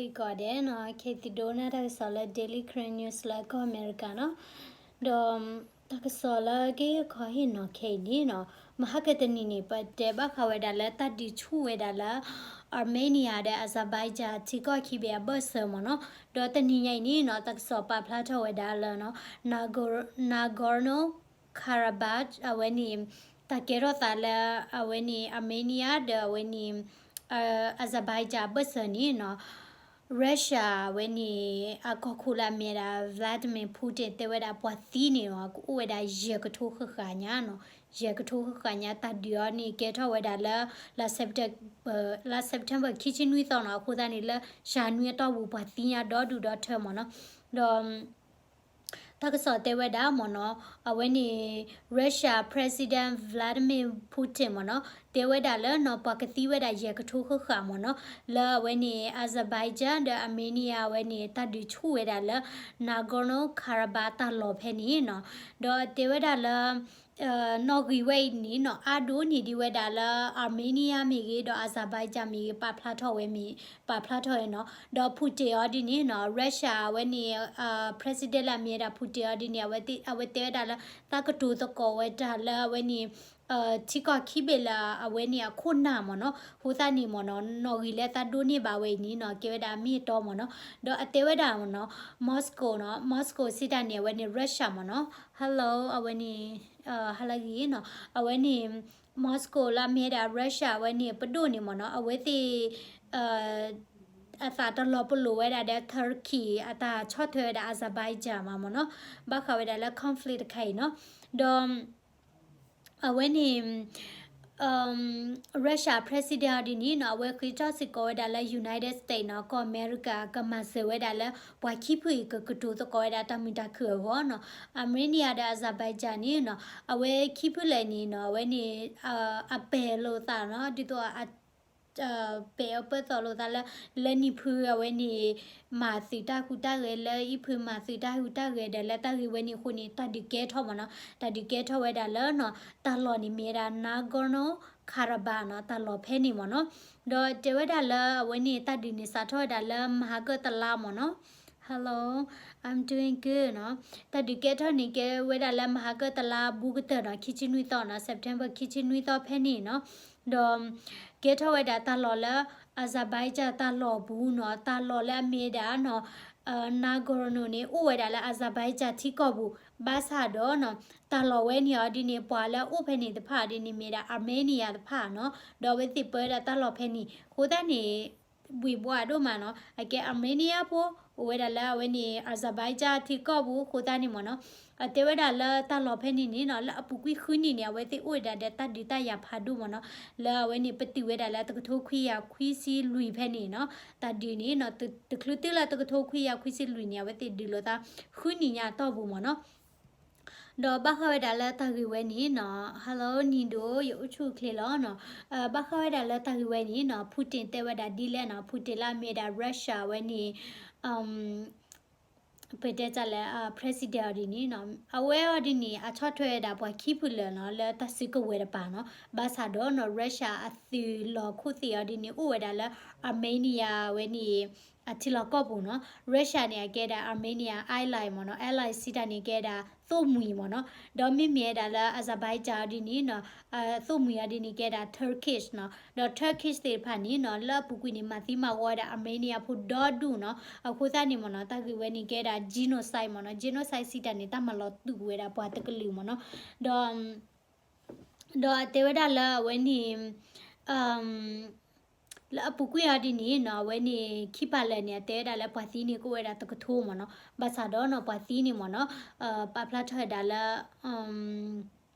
ဂီၤဒဲးနီၤ ခဲအံၤသုဒိကနၣ်တၢ်ကစီၣ်လၢ Daily Karen News လၢကီၢ်အမဲရကၤနီၤ, ဒီးတၢ်ကစီၣ်လၢကဟ့ၣ်ခီဟ့ၣ်နီၤခဲအံၤန့ၣ်နီၤ, မဟါကတနံၤန့ၣ် ပတဲဘၣ်ဃးဝဲဒၣ်လၢတၢ်ဒုးဆူၣ်ဝဲဒၣ်လၢ Armenia ဒီး Azerbaijan ထံကီၢ်ခံဘ့ၣ်အဘၢၣ်စၢၤမ့ၢ်နီၤ, ဒီးတနံၤညါအံၤန့ၣ်နီၤ တၢ်ကစီၣ်ပာ်ဖျါထီၣ်ဝဲဒၣ်လၢနီၤ Nagor- Nagorno Karabakh အဝဲန့ၣ် တၢ်ကဲထီၣ်သးလၢ အဝဲန့ၣ် Armenia ဒီးအဝဲန့ၣ် Azerbaijan အဘၢၣ်စၢၤန့ၣ်နီၤ Russia အဝဲန့ၣ် အကီၢ်ခိၣ်လၢအမ့ၢ်ဝဲဒၣ် Vladimir Putin တဲဝဲဒၣ်ပှၤသံန့ၣ်နီၤ ကအိၣ်ဝဲဒၣ်ယဲၢ်ကထိဃၣ်ဃၣ်ညါနီၤ, ယဲၢ်ကထိဃၣ်ဃၣ်ညါ တၢ်ဒုးအီၤန့ၣ် ကဲထီၣ်ဝဲဒၣ်လၢ လါ September လါ September ခံဆံနွံသီနီၤ, အဃိသတးန့ၣ်လၢ ယၤနွံအတီၢ်ပူၤ ပှၤသံညါဒီဒူၣ်ဒီထၢမ့ၢ်နီၤ, ဒီး တၢ်ကစီၣ်တဲဝဲဒၣ်မ့ၢ်နီၤ, အဝဲန့ၣ် Russia President Vladimir Putin မ့ၢ်နီၤ, တဲဝဲဒၣ်လၢနီၤ ပှၤကသံဝဲဒၣ်ယဲၢ်ကထိဃၣ်ဃၣ်မ့ၢ်နီၤ, လၢအဝဲန့ၣ် Azerbaijan ဒီး Armenia အဝဲန့ၣ် တၢ်ဒုးဆူၣ်ဝဲဒၣ်လၢ Nagorno-Karabakh တၢ်လီၢ်ဖဲန့ၣ်နီၤ, ဒီးတဲဝဲဒၣ်လၢ နီၣ်ဂံၢ်ဝဲအံၤန့ၣ်နီၤ အါဒိၣ်န့ၢ်ဒံးဝဲဒၣ်လၢ Armenia မ့ၢ်ဂ့ၤ ဒီး Azerbaijan မ့ၢ်ဂ့ၤ ပာ်ဖျါထီၣ်ဝဲမ့ၢ် ပာ်ဖျါထီၣ်ဝဲနီၤ, ဒီး Putin အီၤဒ်န့ၣ်နီၤ Russia အဝဲန့ၣ် President လၢအမ့ၢ်ဝဲဒၣ် Putin အီၤဒ်န့ၣ် အဝဲတဲဝဲဒၣ်လၢ သးကတိၤသကိးဝဲဒၣ်လၢအဝဲန့ၣ် ထံကီၢ်ခံဘ့ၣ်လၢအဝဲန့ၣ်အခိၣ်နၢ်မ့ၢ်နီၤ, အဃိသတးန့ၣ်မ့ၢ်နီၤ နီၣ်ဂံၢ်လၢသးဒိၣ်န့ၢ်ဘၣ်ဝဲအံၤန့ၣ်နီၤ ကဲဝဲဒၣ်မ့ၢ်တီမ့ၢ်နီၤ, ဒီးအတဲဝဲဒၣ်မ့ၢ်နီၤ Moscow နီၤ Moscow စံးတၢ်န့ၣ် အဝဲန့ၣ် Russia မ့ၢ်နီၤ Hello အဝဲန့ၣ် ဟါလၢဂ့ၤနီၤ အဝဲန့ၣ် Moscow လၢအမ့ၢ်ဝဲဒၣ် Russia အဝဲန့ၣ် ပဒိၣ်န့ၣ်မ့ၢ်နီၤ အဝဲသ့ၣ် အသးတလီၤပလိာ်ဝဲဒၣ်ဒီး Turkey အတၢ်ဆီၣ်ထွဲဝဲဒၣ် Azerbaijan မ့ၢ်နီၤ, ဘၣ်ဃးဝဲဒၣ်လၢ conflict တခါအံၤနီၤ, ဒီး အဝဲန့ၣ် Russia President အီၤဒ်န့ၣ်နီၤ အဝဲဃ့ထီၣ်စ့ၢ်ကီးဝဲဒၣ်လၢ United States နီၤ ကီၢ်အမဲရကၤ ကမၤစၢၤဝဲဒၣ်လၢ ပှၤခံဖုအံၤကကတိၤသကိးဝဲဒၣ်တၢ်မုာ်တၢ်ခုၣ်အဂီၢ်နီၤ, Armenia ဒီး Azerbaijan န့ၣ်နီၤ အဝဲခံဖုလၢာ်န့ၣ်နီၤ အဝဲန့ၣ် အပဲာ်လိာ်သးနီၤ ဒ်သိး ပဲာ်အပၢၢ်သီလိာ်သးလၢ လၢနံၣ်ဖုအဝဲန့ၣ် မၤသုးတၢ်ဟူးတၢ်ဂဲၤ လၢအံၤဖုမၤသုးတၢ်ဟူးတၢ်ဂဲၤဒီး လၢတၢ်ဂ့ၢ်ဝဲန့ၣ်အဃိန့ၣ် တၢ်ဒုးကဲထီၣ်မ့ၢ်နီၤ, တၢ်ဒုးကဲထီၣ်ဝဲဒၣ်လၢနီၤ တၢ်လီၢ်န့ၣ်မ့ၢ်ဝဲဒၣ် Nagorno-Karabakh နီၤ တၢ်လီၢ်ဖဲန့ၣ်မ့ၢ်နီၤ, ဒီးတဲဝဲဒၣ်လၢအဝဲန့ၣ် တၢ်ဒုးန့ၣ်စးထီၣ်ဝဲဒၣ်လၢမဟါကၢၣ်တလါမ့ၢ်နီၤ Hello, I'm doing good နီၤ, တၢ်ဒုးကဲထီၣ်န့ၣ် ကဲဝဲဒၣ်လၢမဟါကၢၣ်တလါဘူးကတၢၢ်နီၤ ခံဆံနွံသီနီၤ September ခံဆံနွံသီဖဲန့ၣ်နီၤ, ဒီး ကဲထီၣ်ဝဲဒၣ်တၢ်လီၢ်လၢ Azerbaijan တၢ်လီၢ်ပူၤနီၤ တၢ်လီၢ်လၢအမ့ၢ်ဝဲဒၣ်နီၤ Nagorno န့ၣ် အိၣ်ဝဲဒၣ်လၢ Azerbaijan ထံကီၢ်ပူၤ ဘၣ်ဆၣ်ဒီးနီၤ တၢ်လီၢ်ဝဲန့ၣ်အီၤဒ်န့ၣ် ပှၤလၢအအိၣ်ဖဲန့ၣ်တဖၣ်အီၤဒ်န့ၣ် မ့ၢ်ဝဲဒၣ် Armenia တဖၣ်နီၤ, ဒီးအဝဲသ့ၣ်ပၢဝဲဒၣ်တၢ်လီၢ်ဖဲန့ၣ် အဃိသတးန့ၣ် ဘှံးဘှီးဒိၣ်မးနီၤ, အကဲ Armenia ဖိ အိၣ်ဝဲဒၣ်လၢအဝဲန့ၣ် Azerbaijan ထံကီၢ်ပူၤအဃိသတးန့ၣ်မ့ၢ်နီၤ, အတဲဝဲဒၣ်လၢတၢ်လီၢ်ဖဲန့ၣ်န့ၣ်နီၤ လၢအပူၤကွံာ်ဃုနံၣ်န့ၣ် အဝဲသ့ၣ်အိၣ်ဝဲဒၣ်ဒီးတၢ်ဒုးတၢ်ယၤဖးဒိၣ်မ့ၢ်နီၤ, လၢအဝဲန့ၣ် ပတုာ်ဝဲဒၣ်လၢတကထိခွံကယၤခွံဆံလွံၢ်ဖဲန့ၣ်နီၤ, တၢ်ဒုးန့ၣ်နီၤ တချုးတုၤလၢတကထိခွံကယၤခွံဆံလွံၢ်န့ၣ် အဝဲသ့ၣ်ဒုးလိာ်သးဃုနံၣ်ညါအတီၢ်ပူၤမ့ၢ်နီၤ ဒီးဘၣ်ဃးဝဲဒၣ်လၢတၢ်ဂ့ၢ်ဝဲန့ၣ်နီၤ Hello နံၤဒိၣ် ယအိၣ်ဆူၣ်အိၣ်ချ့လီၤနီၤ, ဘၣ်ဃးဝဲဒၣ်လၢတၢ်ဂ့ၢ်ဝဲန့ၣ်နီၤ Putin တဲဝဲဒၣ်ဒ်လဲၣ်နီၤ, Putin လၢအမ့ၢ်ဝဲဒၣ် Russia ဝဲန့ၣ် ပတဲတၢ်လၢ President အီၤဒ်န့ၣ်နီၤ, အဝဲအီၤဒ်န့ၣ် အဆီၣ်ထွဲဝဲဒၣ်ပှၤခံဖုလၢာ်နီၤ လၢတၢ်စုကဝဲၤတပၤနီၤ, ဘၣ်ဆၣ်ဒီးနီၤ Russia အသုးလီၢ်ခိၣ်သ့ၣ်အီၤဒ်န့ၣ် အိၣ်ဝဲဒၣ်လၢ Armenia ဝဲန့ၣ် အထံလီၢ်ကီၢ်ပူၤနီၤ, Russia န့ၣ် အကဲဒၣ် Armenia ally မ့ၢ်နီၤ, ally စံးတၢ်န့ၣ် ကဲဒၣ်သိၣ်မှံၤမ့ၢ်နီၤ, ဒီးမ့မ့ၢ်ဝဲဒၣ်လၢ Azerbaijan အီၤဒ်န့ၣ်နီၤ သိၣ်မှံၤအီၤဒ်န့ၣ် ကဲဒၣ် Turkish နီၤ, ဒီး Turkish သ့ၣ်တဖၣ်န့ၣ်နီၤ လၢအပူၤကွံာ်န့ၣ် မၤသံမၤဝီဝဲဒၣ် Armenia ဖိဒီဒူၣ်နီၤ, အဃိသတးန့ၣ်မ့ၢ်နီၤ တၢ်ဂ့ၢ်ဝဲန့ၣ်ကဲဒၣ် genocide မ့ၢ်နီၤ, genocide စံးတၢ်န့ၣ် တၢ်မၤလီၤတူာ်ဝဲဒၣ်ပှၤတကလုာ်မ့ၢ်နီၤ, ဒီး ဒီးအတဲဝဲဒၣ်လၢအဝဲန့ၣ် လၢအပူၤကွံာ်အီၤဒ်န့ၣ်နီၤ အဝဲန့ၣ် ခံပၤလၢာ်န့ၣ် အတဲဝဲဒၣ်လၢပှၤသံန့ၣ်ကအိၣ်ဝဲဒၣ်တကထိမ့ၢ်နီၤ, ဘၣ်ဆၣ်ဒီးနီၤ ပှၤသံန့ၣ်မ့ၢ်နီၤ ပာ်ဖျါထီၣ်ဝဲဒၣ်လၢ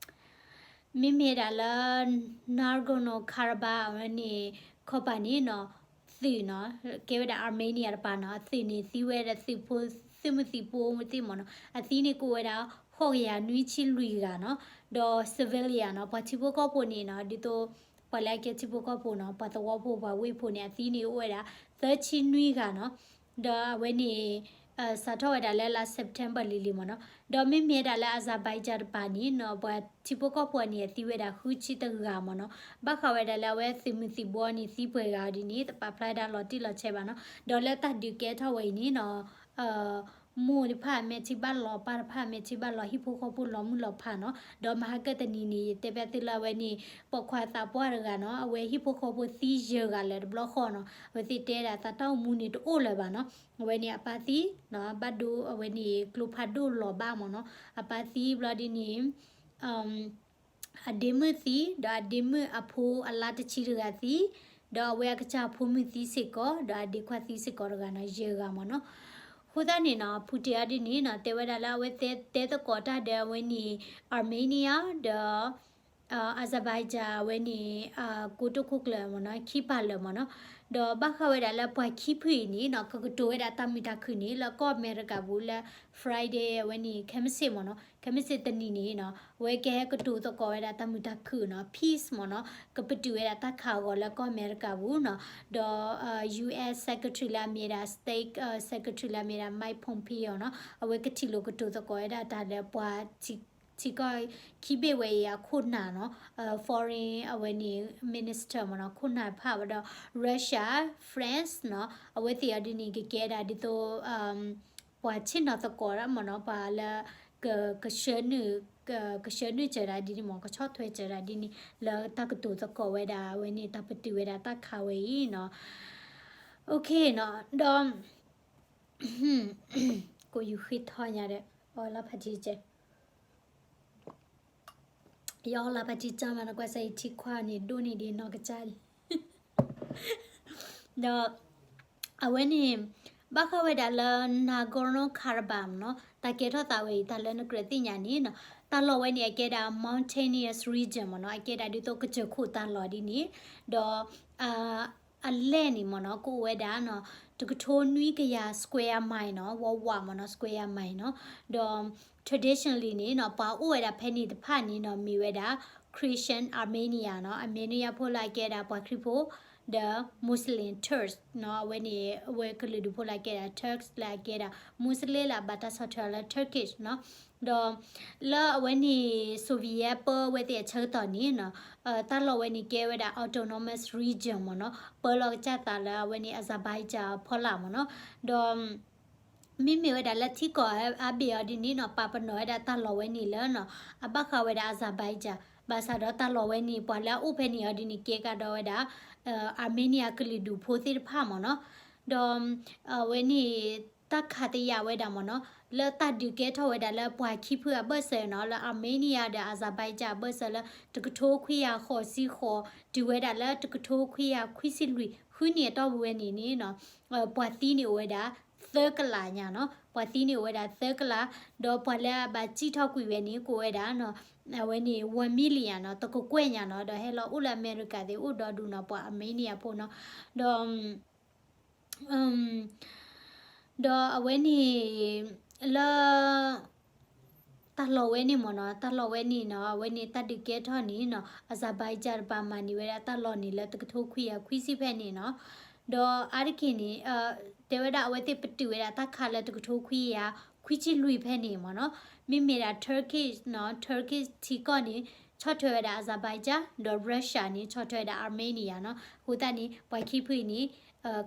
မ့မ့ၢ်ဒၣ်လၢ Nagorno-Karabakh အဝဲန့ၣ် ခီပၤန့ၣ်နီၤ သုးနီၤ ကဲဝဲဒၣ် Armenia တပၤနီၤ အသုးန့ၣ်သံဝဲဒၣ်သုးဖိ သုးမုၢ်သံၣ်ဘိသ့ၣ်မ့ၢ်နီၤ အသံန့ၣ်ကအိၣ်ဝဲဒၣ် ဃိးကယၤနွံဆံလွံၢ်ဂၤနီၤ, ဒီး civilian နီၤ ပှၤထံဖိကီၢ်ဖိန့ၣ်နီၤ ဒ်သိး ပှၤလၢအကဲထံဖိကီၢ်ဖိနီၤ ပှၤသဝီဖိပှၤဝ့ၢ်ဖိန့ၣ် အသံန့ၣ်အိၣ်ဝဲဒၣ် သၢဆံနွံဂၤနီၤ, ဒီးအဝဲန့ၣ် စးထီၣ်ဝဲဒၣ်လၢလါ September လံၤလံၤမ့ၢ်နီၤ. ဒီးမ့မ့ၢ်ဝဲဒၣ်လၢ Azerbaijan တပၤန့ၣ်နီၤ ပှၤထံဖိကီၢ်ဖိန့ၣ် အသံဝဲဒၣ်ဃုဆံတဂၤမ့ၢ်နီၤ. ဘၣ်ဃးဝဲဒၣ်လၢအဝဲသုးမုၢ်သံၣ်ဘိန့ၣ် သံပှဲၤဂၤဒ်န့ၣ် တပာ်ဖျါဝဲဒၣ်လီၤတံၢ်လီၤဆဲးဘၣ်နီၤ. ဒီးလၢတၢ်ဒုးကဲထီၣ်ဝဲအံၤန့ၣ်နီၤ မိၢ်တဖၣ်အမဲာ်ထံဘၣ်လီၤ ပၢ်တဖၣ်အမဲာ်ထံဘၣ်လီၤ ဟံၣ်ဖိဃီဖိလီၤမုၢ်လီၤဖးနီၤ. ဒီးမဟါကတနံၤန့ၣ် ယတဲဘၣ်သုလၢအဝဲန့ၣ် ပိာ်ခွါသးပှၢ်တဂၤနီၤ အဝဲဟံၣ်ဖိဃီဖိသံယဲၢ်ဂၤလၢာ်တဘျီဃီနီၤ. အဝဲသ့ၣ်တဲဒၣ်သးတၢ်အိၣ်မူန့ၣ်တအိၣ်လၢၤဘၣ်နီၤ. အဝဲန့ၣ်အပၢ်သံနီၤ ဘၣ်ဒိအဝဲန့ၣ် ကျိဖးဒိၣ်လီၤဘၣ်မ့ၢ်နီၤ. အပၢ်သံဘျီဒ်န့ၣ် အဒ့မုၣ်သံ ဒီးအဒ့မုၣ်အဖိအလါတဆံတဂၤသံ, ဒီးအဝဲအကစၢ်ဖိမုၣ်သံစ့ၢ်ကီး ဒီးအဒ့ခွါသံစ့ၢ်ကီးတဂၤနီၤ ယဲၢ်ဂၤမ့ၢ်နီၤ. အဃိသတးန့ၣ်နီၤ Putin အီၤဒ်န့ၣ်နီၤ တဲဝဲဒၣ်လၢအဝဲတဲသကိးတၢ်ဒီးအဝဲန့ၣ် Armenia ဒီး Azerbaijan အဝဲန့ၣ် ကိတိာ်ခိၣ်ကျၢၢ်မ့ၢ်နီၤ ခံပၤလၢာ်မ့ၢ်နီၤ. ဒီးဘၣ်ဃးဝဲဒၣ်လၢပှၤခံဖုအံၤန့ၣ်နီၤ ကကတိၤဝဲဒၣ်တၢ်မုာ်တၢ်ခုၣ်န့ၣ် လၢကီၢ်အမဲရကၤပူၤလၢ Friday အဝဲန့ၣ် ခဲမုၢ်ဆ့ၣ်မ့ၢ်နီၤ ခဲမုၢ်ဆ့ၣ်တနံၤန့ၣ်နီၤ အဝဲကဟဲကတိၤသကိးဝဲဒၣ်တၢ်မုာ်တၢ်ခုၣ်နီၤ peace မ့ၢ်နီၤ ကပတုာ်ဝဲဒၣ်တၢ်ခးအဂီၢ်လၢကီၢ်အမဲရကၤပူၤနီၤ. ဒီး US Secretary လၢအမ့ၢ်ဒၣ် State Secretary လၢအမ့ၢ်ဒၣ် Mike Pompeo နီၤ အဝဲကထံၣ်လိာ်ကတိၤသကိးဝဲဒၣ်တၢ်လၢပှၤ ထံကီၢ်ခံဘ့ၣ်ဝဲအံၤအခိၣ်နၢ်နီၤ foreign အဝဲန့ၣ် minister မ့ၢ်နီၤ ခိၣ်နၢ်ဖးဝဲဒီး Russia France နီၤ အဝဲသ့ၣ်အီၤဒ်န့ၣ် ကကဲဒၣ်ဒ်သိး ပှၤဆ့ၣ်နီၤသကိးဒၣ်မ့ၢ်နီၤ ပှၤလၢ က ကဆှၢနုာ် က ကဆှၢနုာ်စၢၤဒၣ်ဒ်န့ၣ်မ့ၢ် ကဆီၣ်ထွဲစၢၤဒၣ်ဒ်န့ၣ် လၢတၢ်ကတိၤသကိးဝဲဒၣ် အဝဲန့ၣ် တၢ်ပတုာ်ဝဲဒၣ်တၢ်ခးဝဲအံၤနီၤ. Okay နီၤ ဒီး ကိးယူၤဃ့ထီညါဒီး အီလီၤဖးထံကဲ ယအီလီၤဖးထံကၢမးနီၤ ကွၢ်စၢ်ယထံခွါန့ၣ် ဒိၣ်န့ၢ်ဒံးနီၢ်ကစၢ်လံ ဒီး အဝဲန့ၣ် ဘၣ်ဃးဝဲဒၣ်လၢ Nagorno-Karabakh မ့ၢ်နီၤ တၢ်ကဲထီၣ်သးဝဲအံၤ တၢ်လၢနကြၢးသ့ၣ်ညါန့ၣ်နီၤ တၢ်လီၢ်ဝဲန့ၣ် အကဲဒၣ် mountainous region မ့ၢ်နီၤ အကဲဒၣ်ဒ်သိးကစၢၢ်ခိၣ်တၢ်လီၢ်ဒ်န့ၣ် ဒီး အလဲၢ်န့ၣ်မ့ၢ်နီၤ ကအိၣ်ဝဲဒၣ်နီၤ တကထိနွံကယၤ square mile နီၤ ဝးဝးမ့ၢ်နီၤ square mile နီၤ ဒီး traditionally န့ၣ်နီၤ ပှၤအိၣ်ဝဲဒၣ်ဖဲန့ၣ်တဖၣ်န့ၣ်နီၤ မ့ၢ်ဝဲဒၣ် Christian Armenia နီၤ Armenia ဖိလၢအကဲဒၣ်ပှၤခရံာ်ဖိ ဒီး Muslim Turks နီၤ အဝဲန့ၣ် အဝဲကလုာ်ဒူၣ်ဖိလၢအကဲဒၣ် Turks လၢအကဲဒၣ် Muslim လၢအဘၣ်တၢ်ဆီၣ်ထွဲအီၤလၢ Turkish နီၤ ဒီး လၢအဝဲန့ၣ် Soviet ပၢဝဲသ့ၣ်အဆၢကတီၢ်န့ၣ်နီၤ တၢ်လီၢ်ဝဲန့ၣ်ကဲဝဲဒၣ် autonomous region မ့ၢ်နီၤ ပၢလီၤကစၢ်သးလၢအဝဲန့ၣ် Azerbaijan ဖီလာ်မ့ၢ်နီၤ ဒီး မ့မ့ၢ်ဝဲဒၣ်လၢထံကီၢ်အါဘ့ၣ်အီၤဒ်န့ၣ်နီၤ ပာ်ပနီၣ်ဝဲဒၣ်တၢ်လီၢ်ဝဲန့ၣ်လၢနီၤ အဘၣ်ဃးဝဲဒၣ် Azerbaijan ဘၣ်ဆၣ်ဒီးတၢ်လီၢ်ဝဲန့ၣ် ပှၤလၢအအိၣ်ဖဲန့ၣ်အီၤဒ်န့ၣ် ကဲကဒီးဝဲဒၣ် Armenia ကလုာ်ဒူၣ်ဖိသ့ၣ်တဖၣ်မ့ၢ်နီၤ ဒီး အဝဲန့ၣ် တၢ်ခးတယာ်ဝဲဒၣ်မ့ၢ်နီၤ လၢတၢ်ဒုးကဲထီၣ်ဝဲဒၣ်လၢပှၤခံဖုအဘၢၣ်စၢၤနီၤ လၢ Armenia ဒီး Azerbaijan အဘၢၣ်စၢၤလၢ တကထိခွံကယၤဃိးဆံဃိး တုၤဝဲဒၣ်လၢတကထိခွံကယၤခွံဆံလွံၢ် ဃုနံၣ်အတီၢ်ပူၤဝဲန့ၣ်န့ၣ်နီၤ ပှၤသံန့ၣ်အိၣ်ဝဲဒၣ် သၢကလးညါနီၤ ပှၤသံန့ၣ်အိၣ်ဝဲဒၣ်သၢကလး ဒီးပှၤလၢအဘၣ်စံၣ်ထီၣ်ကွံာ်ဝဲန့ၣ် ကအိၣ်ဝဲဒၣ်နီၤ အဝဲန့ၣ် one million နီၤ တကကွဲၢ်ညါနီၤ ဒီးဟဲလီၤအိၣ်လၢအမဲရကၤသ့ၣ်အိၣ်ဒီဒူၣ်နီၤ ပှၤ Armenia ဖိနီၤ ဒီး ဒီးအဝဲန့ၣ် လၢ တၢ်လီၢ်ဝဲန့ၣ်မ့ၢ်နီၤ တၢ်လီၢ်ဝဲန့ၣ်နီၤ အဝဲန့ၣ်တၢ်ဒုးကဲထီၣ်န့ၣ်နီၤ Azerbaijan တပၤမၤန့ၢ်ဝဲဒၣ်တၢ်လီၢ်န့ၣ်လၢ တကထိခွံကယၤခွံဆံဖဲန့ၣ်နီၤ ဒီးအါတက့ၢ်န့ၣ် တဲဝဲဒၣ်အဝဲသ့ၣ်ပတုာ်ဝဲဒၣ်တၢ်ခးလၢ တကထိခွံကယၤခွံဆံလွံၢ်ဖဲန့ၣ်မ့ၢ်နီၤ မ့မ့ၢ်ဒၣ် Turkish နီၤ Turkish ထံကီၢ်န့ၣ် ဆီၣ်ထွဲဝဲဒၣ် Azerbaijan ဒီး Russia န့ၣ် ဆီၣ်ထွဲဝဲဒၣ် Armenia နီၤ အဃိသတးန့ၣ် ပှၤခံဖုအံၤန့ၣ်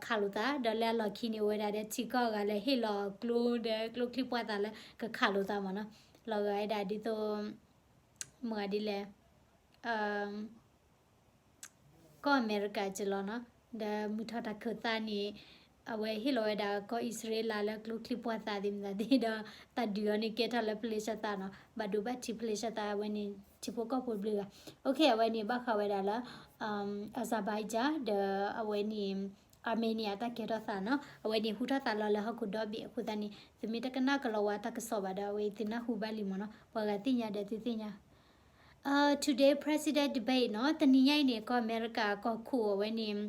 ခးလိာ်သး ဒီးလၢအလီၢ်ခံန့ၣ် အိၣ်ဝဲဒၣ်ဒီးထံကီၢ်အဂၤလၢဟ့ၣ်လီၤကျိဒီးကျိချံပှာ်သၣ်လၢကခးလိာ်သးမ့ၢ်နီၤ လီၤဂာ်ဝဲဒၣ်ဒ်သိး မ့ၢ်ဒ်လဲၣ် ကီၢ်အမဲရကၤကလီၤနီၤ ဒီးမုၢ်ထီၣ်တၢ်ခၢၣ်သးန့ၣ် အဝဲဟ့ၣ်လီၤဝဲဒၣ်ကီၢ်အံၣ်စရ့လးလၢကျိချံပှာ်သၣ်သ့ၣ်မတၤသ့ၣ်ဒီး တၢ်ဒုးအီၤန့ၣ်ကဲထီၣ်လၢဖလ့ၡသးနီၤ ဘၣ်ဒိဘၣ်ထံးဖလ့ၡသးအဝဲန့ၣ် ထံဖိကီၢ်ဖိတဘျုးဘၣ် Okay အဝဲန့ၣ်ဘၣ်ဃးဝဲဒၣ်လၢ Azerbaijan ဒီးအဝဲန့ၣ် Armenia တၢ်ကဲထီၣ်သးနီၤ အဝဲန့ၣ်ဟူထီၣ်သးလီလၢဟီၣ်ခိၣ်ဒီဘ့ၣ်အဃိသတးန့ၣ် သုမ့ၢ်တကနၣ်ကလီၤဝါတၢ်ကစီၣ်ဘၣ်ဒီး အဝဲသုနၢ်ဟူဘၣ်လံမ့ၢ်နီၤ ပှၤဂၤသ့ၣ်ညါဒီးသုသ့ၣ်ညါ Today President Debate နီၤ တနံၤညါအံၤန့ၣ် ကီၢ်အမဲရကၤကီၢ်ခိၣ်အဝဲန့ၣ်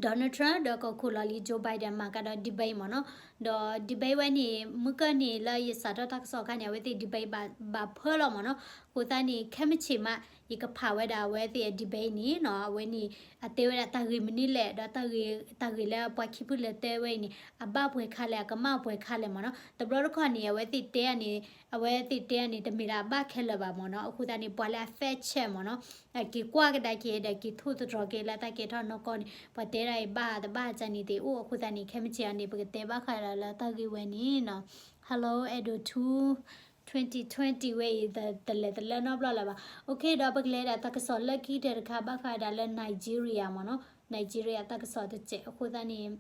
Donald Trump ဒီးကီၢ်ခိၣ်လီၢ်လံၤ Joe Biden မၤကဒီး debate မ့ၢ်နီၤ ဒီး debate ဝဲန့ၣ် မုၢ်ကၢၢ်န့ၣ်လၢယစးထီၣ်တၢ်ကစီၣ်အခါန့ၣ် အဝဲသ့ၣ် debate ဘၣ်ဖၢလီၤမ့ၢ်နီၤ အဃိသတးန့ၣ် ခဲမုၢ်ဆ့ၣ်မး ယကဖးဝဲဒၣ်အဝဲသ့ၣ်အ debate န့ၣ်နီၤ, အဝဲန့ၣ် အတဲဝဲဒၣ်တၢ်ဂ့ၢ်မနုၤလဲၣ်, ဒီးတၢ်ဂ့ၢ်လၢပှၤခံဖုလဲၤတဲဝဲအံၤန့ၣ် အဘၣ်ပှဲၤခါလဲၣ် အကမၣ်ပှဲၤခါလဲၣ်မ့ၢ်နီၤ. တဘျီတခီၣ်န့ၣ် အဝဲသ့ၣ်တဲန့ၣ် အဝဲသ့ၣ်တဲန့ၣ် တမ့ၢ်ဒၣ်အဘၣ်ခဲလၢာ်ဘၣ်မ့ၢ်နီၤ. အဃိသတးန့ၣ် ပှၤလၢအ fact check မ့ၢ်နီၤ အက့ၤကွၢ်ကဒါက့ၤဒီး က့ၤထိၣ်သတြီၤက့ၤလၢတၢ်ကဲထီၣ်နီၢ်ကီၢ်န့ၣ် ပှၤတဲဒၣ်အံၤဘၣ်တဘၣ်ကန့ၣ်သ့ၣ်အိၣ်. အဃိသတးန့ၣ် ခဲမုၢ်ဆ့ၣ်အံၤန့ၣ် ပကတဲဘၣ်ဃးဒီးလၢတၢ်ဂ့ၢ်ဝဲန့ၣ်နီၤ. Hello Edo two, twenty twenty ဝဲအံၤ တလဲၤတလၢနီတဘျီလၢၤဘၣ်. OK ဒီးပကလဲၤဒၣ်တၢ်ကစီၣ်လၢခံကတၢၢ်တခါ ဘၣ်ဃးဒၣ်လၢ Nigeria မ့ၢ်နီၤ, Nigeria တၢ်ကစီၣ်တစဲး. အဃိသတးန့ၣ်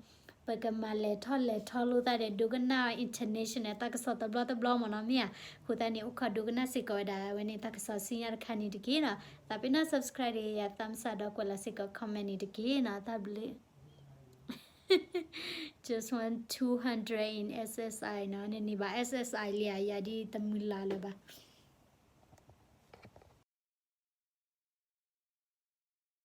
ပကမၤလဲၤထီၣ်လဲၤထီလိာ်သးဒီး ဒိကနၣ် international တၢ်ကစီၣ်တဘျီတဘျီမ့ၢ်နီၤ မ့ၢ်ဧါ. အဃိသတးန့ၣ် အိၣ်ခိးဒိကနၣ်စ့ၢ်ကီးဝဲဒၣ် အဝဲန့ၣ်တၢ်ကစီၣ်ဆူညါတခါန့ၣ်တက့ၢ်နီၤ. သးပ့ၤနီၣ် subscribe ဒီးယၤသးမစၢ်ဒီးကွဲးလီၤစ့ၢ်ကီး comment န့ၣ်တက့ၢ်နီၤ. တၢ်ဘျုး Just want two hundred in S S I နီၤ, နန့ၢ်ဘၣ် S S I လံဧါ, ယၤဒ်တမုၢ်လၢ်လၢၤဘၣ်.